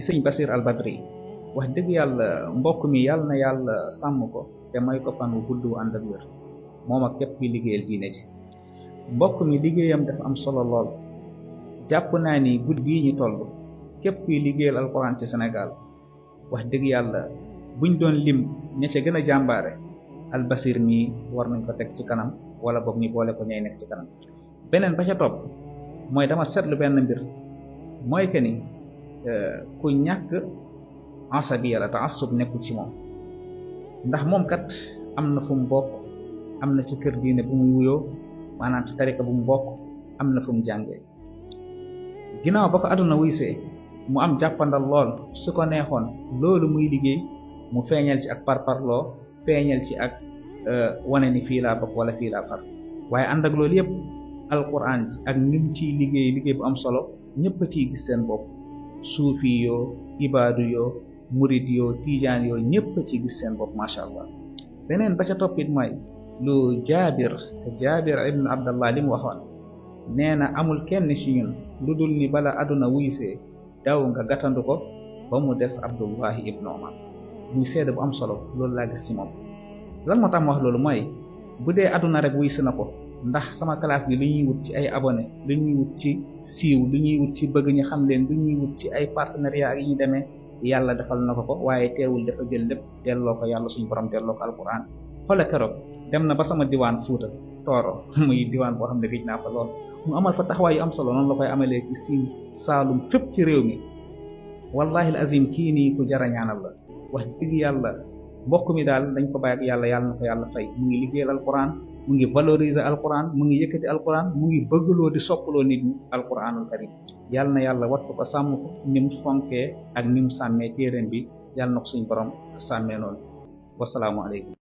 sëñ Basir al Badri wax dëgg yàlla mbokk mi yàlla na yàlla sàmm ko te may ko fan wu gudd ànd ak wér moom ak képp kuy liggéeyal diine ji. mbokk mi liggéeyam dafa am solo lool. jàpp naa ni guddi bii ñu toll képp kuy liggéeyal alquran ci Sénégal wax dëgg yàlla buñ doon lim ña ca gën a jàmbaare al Basir mii war nañ ko teg ci kanam wala boog ñu boole ko ñay nekk ci kanam. beneen ba ca topp mooy dama seetlu benn mbir mooy que ni ku ñàkk asabiya la taassub nekkul ci moom ndax moom kat am na fu mu bokk am na ci kër diine bu muy wuyoo maanaam ci tarika bu mu bokk am na fu mu jàngee ginnaaw ba ko àdduna wuysee mu am jàppandal lool su ko neexoon loolu muy liggéey mu feeñal ci ak parparloo feeñal ci ak wane ni fii laa bokk wala fii laa far waaye ànd ak loolu yëpp alquran ji ak nim ciy liggéey bu am solo ñëpp a ciy gis seen bopp suufi yoo ibaadu yoo murid yoo tijaan yoo ñëpp a ci gis seen bopp macha allah. beneen ba ca toppit mooy lu jaabir ibnu abdallah li mu waxoon nee na amul kenn ci ñun lu dul ni bala àdduna wuysee daw nga gàttandu ko ba mu des abdullahi ibnu omar muy seede bu am solo loolu laa gis ci moom. lan moo tax ma wax loolu mooy bu dee àdduna rek wuysi na ko ndax sama classe gi lu ñuy wut ci ay abonné lu ñuy wut ci siiw lu ñuy wut ci bëgg ñu xam leen lu ñuy wut ci ay partenariat ak yi ñu demee yàlla defal na ko waaye teewul dafa jël lépp delloo ko yàlla suñu borom delloo ko alquran. xoole keroog dem na ba sama diwaan Fuuta Tooro muy diwaan boo xam ne gëj naa fa lool mu amal fa taxawaay yu am solo noonu la koy amalee ci Siin Saalum fépp ci réew mi wallahi azim kii nii ku jara ñaanal la wax dëgg yàlla mbokk mi daal dañ ko bàyyi ak yàlla na ko yàlla fay mu ngi liggéeyal alquran mu ngi valoriser alquran mu ngi yëkkati alquran mu ngi bëggloo di soppaloo nit ñi alquranul karim yàlla na yàlla wattu ko sàmm ko ni mu fonkee ak ni mu sàmmee téeréem bi yàlla na ko suñ borom sàmmee noonu wasalaamu aleykum